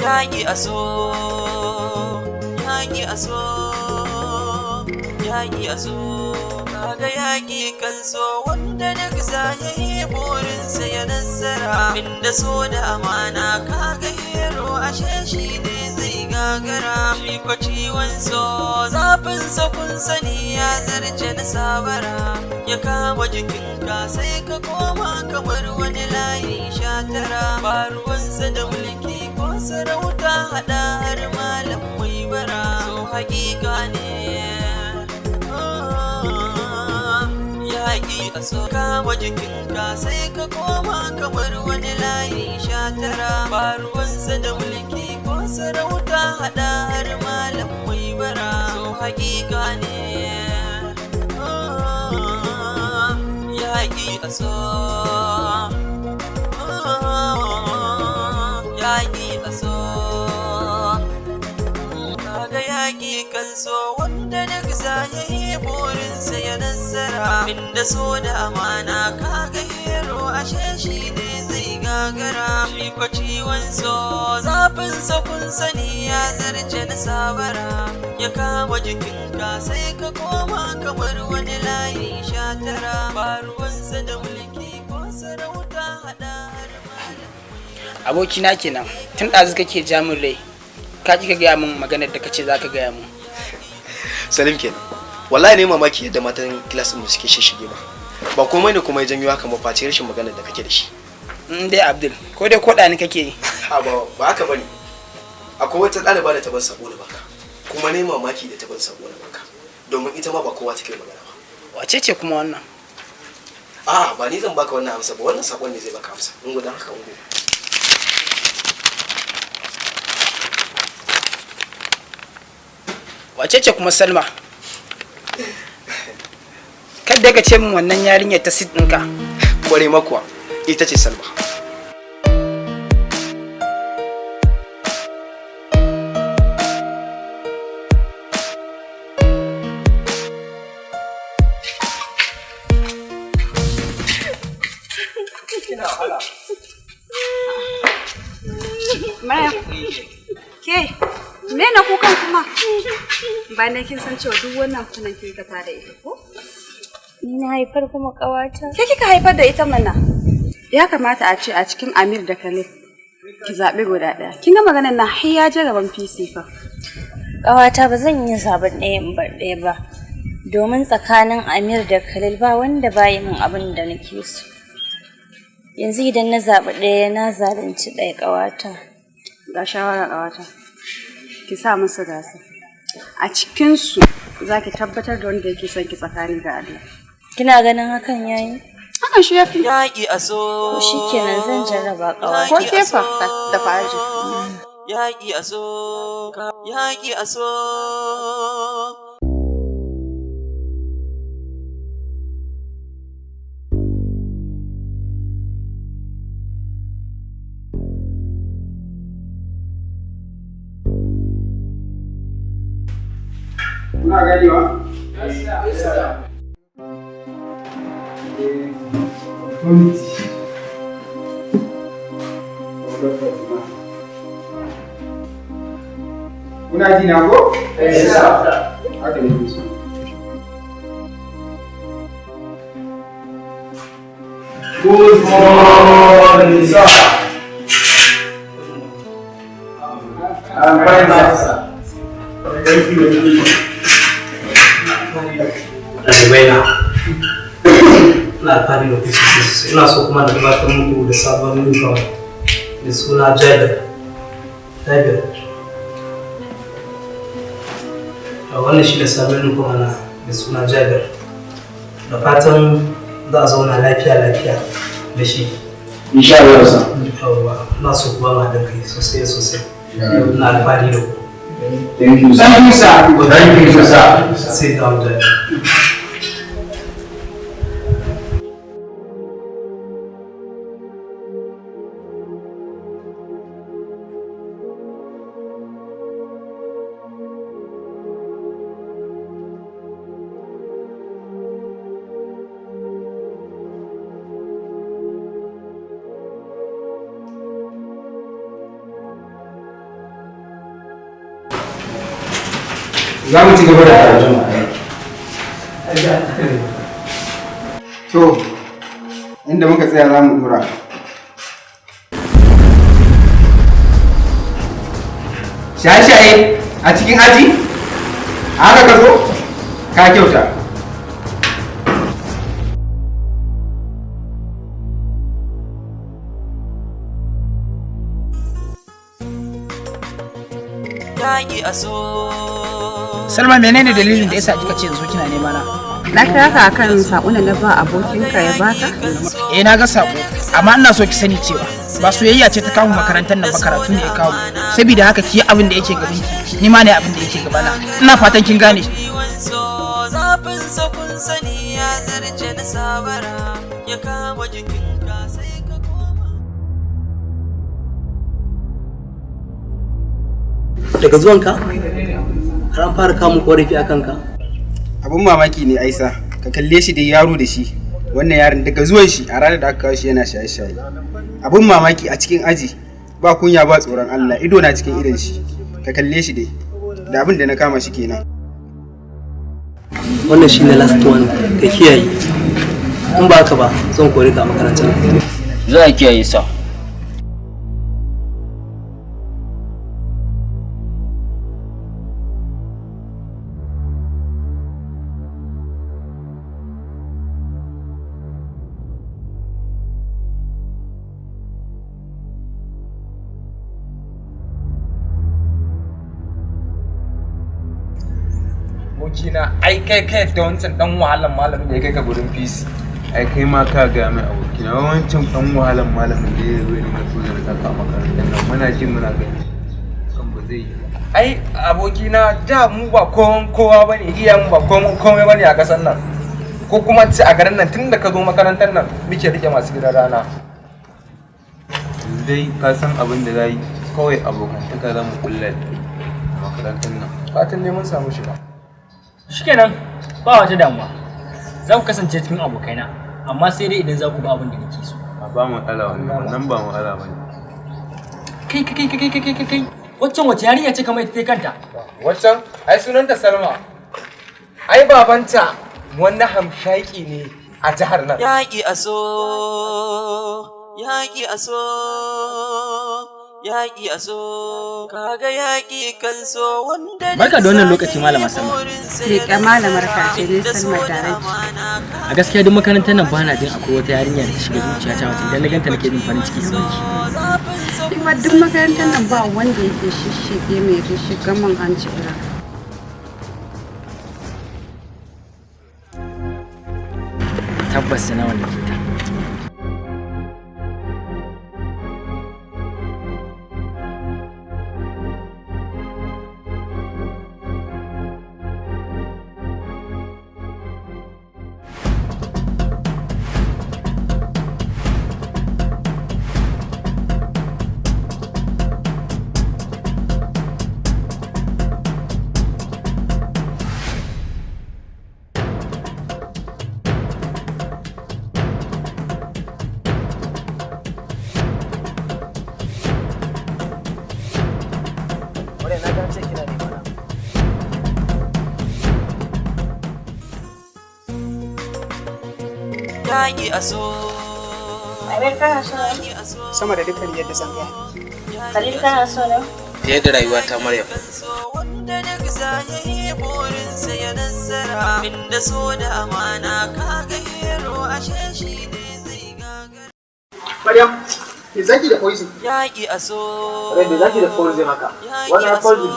Yaƙi a so, yaƙi a so, yaƙi a so. Kaga yaƙi kan so wanda duk za ya yi burinsa ya nasara. Inda so da amana kaga hero ashe shi ne zai gagara. Shi kwa ciwon so zafin sa kun sani ya zarce na sabara. Ya kama jikinka sai ka koma kamar wani layi 19. Ba ruwansa da mulki ko sarauta haɗa har malam mai bara. So hakika ne. Yaƙi a so kama jikinka sai ka koma kamar wani layi 19. Ba ruwansa da mulki ko sarauta haɗa har malam mai bara. So hakika ne. Yaƙi a so, yaƙi a so. Kaga yaƙi kan so wanda duk za ya yi burinsa ya nasara. Inda so da amana kaga hero ashe shi ne zai gagara. Shi kwa ciwon so zafin sa kun sani ya zarce na sabara. Ya kama jikinka sai ka koma kamar wani layi 19. Ba ruwansa da mulki ko sarauta haɗa har malam. Abokina kenan, tun ɗazu kake ja min rai, ka ki ka gaya min maganar da kace za ka gaya min. Salim kenan. Wallahi ne mamaki yadda matan class mu suke shishige ba. Ba komai ne kuma ya janyo haka ba face rashin maganar da kake da shi. In dai Abdul, ko dai koɗa ni kake yi? Ha, ba haka bane. Akwai wata ɗaliba da ta ban sako na baka. Kuma ne mamaki da ta ban sako na baka. Domin ita ma ba kowa take magana ba. Wace ce kuma wannan? A'a, ba ni zan baka wannan amsa ba, wannan sakon ne zai baka amsa. In gudan haka ungo. Wace ce kuma Salma? Kada ka ce min wannan yarinyar ta sit ɗinka. Kware makuwa, ita ce Salma. Maryam, ke, me na kukan kuma? Bayan kin san cewa duk wannan fitinan kin ka da ita ko? Ni na haifar kuma ƙawata. Ke kika haifar da ita mana? Ya kamata a ce a cikin Amir da Khalil ki zaɓi guda ɗaya. Kin ga maganar na har ya je gaban PC fa. Ƙawata, ba zan iya zaɓen ɗaya in bar ɗaya ba. Domin tsakanin Amir da Khalil ba wanda ba yi min abin da nake so. Yanzu idan na zaɓi ɗaya na zalunci ɗaya, ƙawata. Ga shawara, ƙawata. Ki sa musu gasa. A cikinsu za ki tabbatar da wanda yake son ki tsakani da Allah. Kina ganin hakan yayi? Hakan shi ya fi. Yaƙi a so. To shikenan, zan jarraba, ƙawata. Ko kefa da fa'aji. Yaƙi a so, yaƙi a so. Kuna ganewa? Yes, sir. Authority. Kuna ji na ko? Yes, sir. Haka ne so. Good morning, sir. I'm fine, sir. Thank you. Ɗalibai na, ina alfahari da ku sosai sosai. Ina so kuma na gabatar muku da sabon newcomer da suna Jabir. Jabir. A wannan shi ne sabon newcomer na da suna Jabir. Da fatan za a zauna lafiya lafiya da shi. Insha Allah, sir. Yawwa, ina so ku ba mu haɗin kai sosai sosai. Ina alfahari da ku. Thank you, sir. Thank you, sir. Thank you, sir. Sit down, Jabir. Za mu ci gaba da karatu. To, inda muka tsaya za mu dora. Shaye-shaye a cikin aji? Haka ka zo? Ka kyauta. Yaƙi a so. Salma, menene dalilin da yasa kika ce yanzu kina nema na? Na kira ka akan saƙon da na ba abokinka ya baka? Eh, na ga sako, amma ina so ki sani cewa ba soyayya ce ta kawo mu makarantar nan ba, karatu ne ya kawo mu. Saboda haka ki yi abin da yake gaban ki, ni ma ne abin da yake gabana. Ina fatan kin gane. Ciwon so zafin sa kun sani ya zarce na sabara ya kama jikinka sai ka koma. Daga zuwanka har an fara kamun korafi a kanka. Abun mamaki ne Aisa, ka kalle shi da yaro da shi. Wannan yaron daga zuwan shi a ranar da aka kawo shi yana shaye-shaye. Abun mamaki, a cikin aji ba kunya ba tsoron Allah, ido na cikin idon shi. Ka kalle shi dai. Da abin da na kama shi kenan. Wannan shine last one, ka kiyaye. In ba haka ba zan kore ka a makarantar. Za a kiyaye sa. Abokina, ai kai kai da wancan dan wahalan malamin da ya kai ka gurin PC. Ai kai ma ka ga mai, abokina, wancan dan wahalan malamin da ya zo ya dinga tozar ka a makarantar nan, muna ji muna gani kan ba zai yi ba. Ai abokina, da mu ba kowan kowa bane, iya mu ba kowan komai bane a kasar nan ko kuma ce a garin nan. Tun da ka zo makarantar nan muke rike masu gidan rana. Yanzu dai ka san abin da za yi, kawai abokantaka za mu kulla da kai a makarantar nan. Fatan ne mun samu shiga. Shikenan, ba wata damuwa. Za ku kasance cikin abokaina, amma sai dai idan za ku ba abin da nake so. A ba matsala, wannan wannan ba matsala bane. Kai kai kai kai kai kai kai, waccan wace yarinya ce kamar ita ta kanta? Waccan ai sunanta Salma. Ai babanta wani hamshaki ne a jihar nan. Yaƙi a so, yaƙi a so, yaƙi a so, kaga yaƙi kan so wanda Barka da wannan lokaci, Malama Salma. Riƙe malamar ka ce ne, Salma Daraj. A gaskiya duk makarantar nan bana jin akwai wata yarinya da ta shiga zuciyata wacce idan na ganta nake jin farin ciki kamar ki. Kuma duk makarantar nan ba wanda yake shishshige mai shiga man hanci irin. Tabbas na wanda ke ta. Maryam, na ga an ce kina nema na. Yaƙi a so. Amir, kana so na? Sama da dukkan yadda zan gaya miki. Khalil, kana so na? Fiye da rayuwata, Maryam. Wanda duk za ya yi burinsa ya nasara inda so da amana, kaga hero ashe shi ne zai gagara. Maryam, me zaki da poison? Yaƙi a so. Rai, me zaki da poison haka? Wannan poison.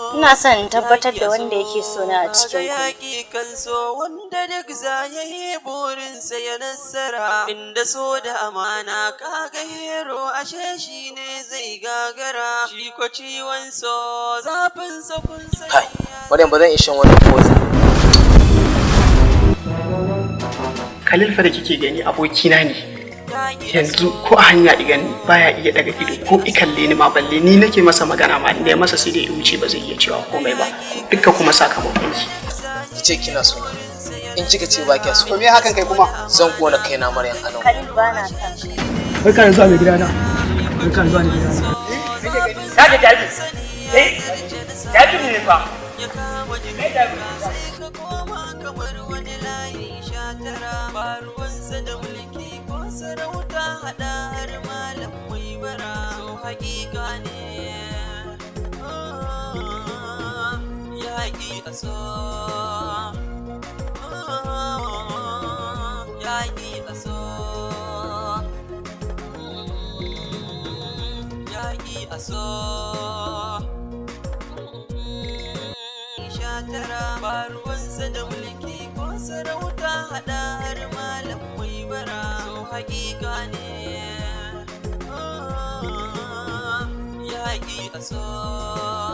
Ina son in tabbatar da wanda yake so na a cikin ku. Yaƙi kan so wanda duk za ya yi burinsa ya nasara inda so da amana, kaga hero ashe shi ne zai gagara, shi ko ciwon so zafin sa kun sani. Kai, Maryam, ba zan iya shan wannan poison. Khalil fa da kike gani abokina ne. Yanzu ko a hanya igan baya iya daga ido ko i kalle ni ma, balle ni nake masa magana ma, inda ya masa sai dai ya wuce, ba zai iya cewa komai ba. Dukka kuma sakamakon ki. Ki ce kina so na. In kika ce ba kya so. To me hakan kai kuma? Zan kona kaina, Maryam, anan. Khalil, ba na son ka. Barka da zuwa, mai gidana. Barka da zuwa, mai gidana. Kaga Jabir. Eh? Jabir ne fa. Ya kama jikinka sai ka koma kamar wani layi 19. Ba ruwansa da mulki ko sarauta, hada har malam mai bara. So hakika ne, yaƙi a so, yaƙi a so, yaƙi a so. 19. Ba ruwansa da mulki ko sarauta, hada har malam mai bara. So hakika ne, yaƙi a so.